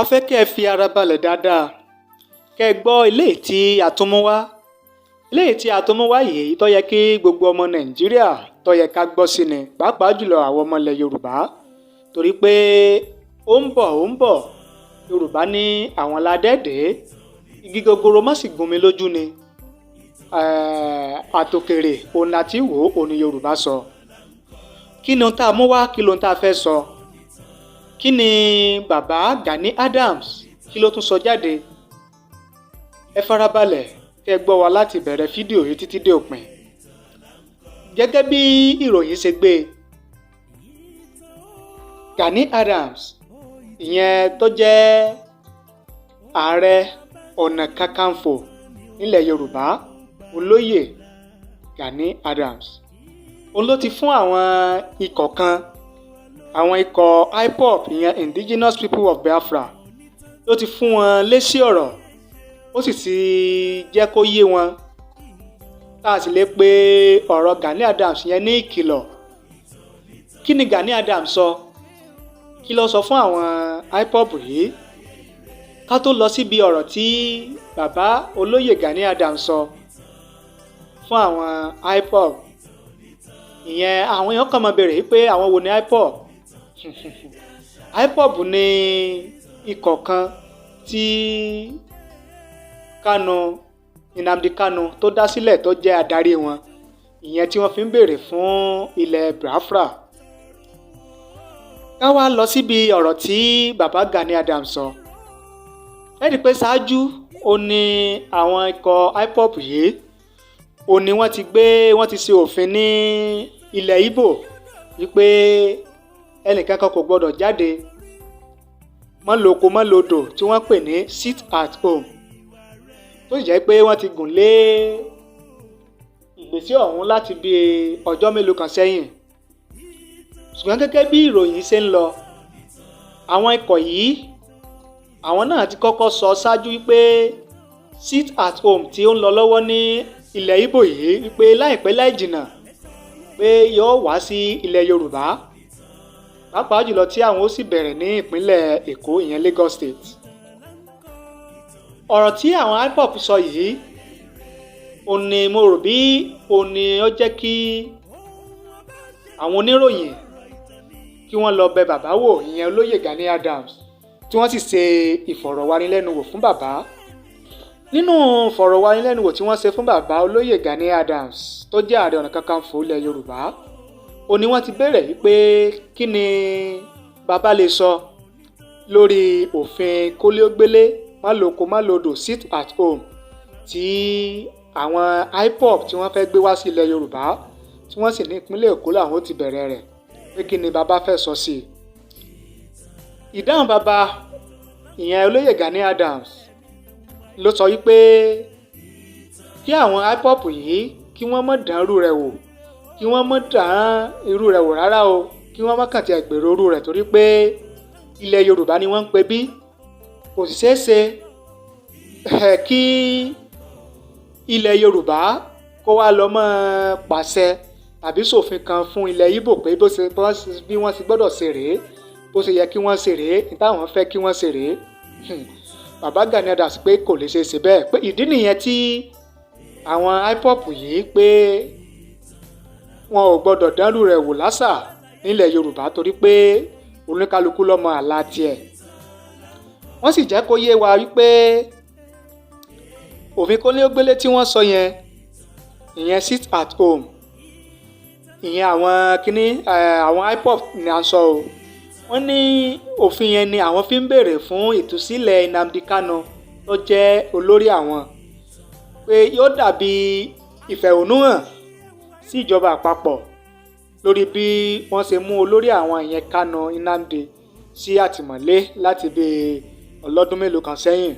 A fẹ́ kẹ́ ẹ fi ara balẹ̀ dáadáa, kẹ́ ẹ gbọ́ eléyìí tí a tún mú wá, eléyìí tí a tún mú wá yìí tó yẹ kí gbogbo ọmọ Nàìjíríà tó yẹ ká gbọ́ sí ni, pàápàá jùlọ àwọn ọmọ ilẹ̀ Yorùbá, torí pé ó ń bọ̀, ó ń bọ̀. Yorùbá ní àwọn ládẹ́ẹ̀dẹ́ igi gogoro má sì gún mi lójú ni àtòkèrè òun láti wò ó ní Yorùbá sọ. Kí ni ohun tá a mú wá? Kí lóhun tá a fẹ́ sọ? Kí ni bàbá Gani Adams, kí ló tún sọ jáde? Ẹ farabalẹ̀ kẹ́ ẹ gbọ́ wa láti bẹ̀rẹ̀ fídíò yìí títí dé òpin. Gẹ́gẹ́ bí ìròyìn ṣe gbé, Gani Adams, ìyẹn tó jẹ́ Ààrẹ Ọ̀nà Kakanfò nílẹ̀ Yorùbá, Olóyè Gani Adams, òun ló ti fún àwọn ikọ̀ kan, àwọn ikọ̀ IPOB, ìyẹn Indigenous People of Biafra, ló ti fún wọn lésì ọ̀rọ̀. Ó sì ti jẹ́ kó yé wọn, tá a sì lè pe ọ̀rọ̀ Gani Adams yẹn ní ìkìlọ̀. Kí ni Gani Adams sọ? Kí ló sọ fún àwọn IPOB yìí? Ká tó lọ síbi ọ̀rọ̀ tí bàbá Olóyè Gani Adams sọ fún àwọn IPOB, ìyẹn àwọn èèyàn kàn máa béèrè pé àwọn wo ni IPOB? IPOB ní ikọ̀ kan tí Kanu, Nnamdi Kanu, tó dá sílẹ̀, tó jẹ́ adarí wọn, ìyẹn tí wọ́n fi ń béèrè fún ilẹ̀ Biafra. Ká wá lọ síbi ọ̀rọ̀ tí bàbá Gani Adams sọ. Ẹ rí i pé ṣáájú ó ní àwọn ikọ̀ IPOB yìí, ó ní wọ́n ti gbé, wọ́n ti ṣe òfin ní ilẹ̀ Ìgbò wípé ẹnìkankan kò gbọ́dọ̀ jáde, mọ́ lóko, mọ́ lodò, tí wọ́n pè ní sit at home, tó sì jẹ́ pé wọ́n ti gùn lé ìgbésẹ̀ ọ̀hún láti bí ọjọ́ mélòó kan sẹ́yìn. Ṣùgbọ́n gẹ́gẹ́ bí ìròyìn ṣe ń lọ, àwọn ikọ̀ yìí, àwọn náà ti kọ́kọ́ sọ ṣáájú wípé sit at home tí ó ń lọ lọ́wọ́ ní ilẹ̀ Ìgbò yìí, wípé láìpẹ́ láì jìnnà pé yóò wá sí ilẹ̀ Yorùbá, pàápàá jùlọ tí àwọn ó sì bẹ̀rẹ̀ ní ìpínlẹ̀ Èkó, ìyẹn Lagos State. Ọ̀rọ̀ tí àwọn IPOB sọ yìí, ó ní mo rò bí ó ní ó jẹ́ kí àwọn oníròyìn kí wọ́n lọ bẹ bàbá wò, ìyẹn Olóyè Gani Adams, tí wọ́n sì ṣe ìfọ̀rọ̀wánilẹ́nuwò fún bàbá. Nínú ìfọ̀rọ̀wánilẹ́nuwò tí wọ́n ṣe fún bàbá Olóyè Gani Adams, tó jẹ́ Ààrẹ Ọ̀nà Kakanfò ilẹ̀ Yorùbá, ó ní wọ́n ti béèrè wípé kí ni bàbá lè sọ lórí òfin kónílé-ó-gbélé, má lóko, má lodò, sit at home, tí àwọn IPOB tí wọ́n fẹ́ gbé wá sí ilẹ̀ Yorùbá, tí wọ́n sì ní ìpínlẹ̀ Èkó làwọn ó ti bẹ̀rẹ̀ rẹ̀, pé kí ni bàbá fẹ́ sọ sí i. Ìdáhùn bàbá, ìyẹn Olóyè Gani Adams, ló sọ wípé kí àwọn IPOB yìí, kí wọ́n má dán irú rẹ̀ wò, kí wọ́n má dán irú rẹ̀ wò rárá o, kí wọ́n má kàn tiẹ̀ gbèrò irú rẹ̀, torí pé ilẹ̀ Yorùbá ni wọ́n ń pe bí, kò sì ṣeé ṣe kí ilẹ̀ Yorùbá kó wá lọ mọ́ pàṣẹ tàbí ṣòfin kan fún ilẹ̀ Ìgbò pé bó ṣe bí wọ́n ti gbọ́dọ̀ ṣe rèé, bó ṣe yẹ kí wọ́n ṣe rèé, ní táwọn fẹ́ kí wọ́n ṣe rèé. Bàbá Gani Adams pé kò lè ṣe é ṣe bẹ́ẹ̀, pé ìdí nìyẹn tí àwọn IPOB yìí, pé wọn ò gbọ́dọ̀ dánrú rẹ̀ wò lásà nílẹ̀ Yorùbá, torí pé oníkálukú ló mọ àlà tiẹ̀. Wọ́n sì jẹ́ kó yé wa wípé òfin kónílé-ó-gbélé tí wọ́n sọ yẹn, ìyẹn sit at home, ìyẹn àwọn kínní, àwọn IPOB ni à ń sọ o. Wọ́n ní òfin yẹn ni àwọn fi ń béèrè fún ìtúsílẹ̀ Nnamdi Kanu tó jẹ́ olórí àwọn, pé yóò dàbí ìfẹ̀hónúhàn sí ìjọba àpapọ̀ lórí bí wọ́n ṣe mú olórí àwọn, ìyẹn Kanu Nnamdi, sí àtìmọ́lé láti bí ọlọ́dún mélòó kan sẹ́yìn.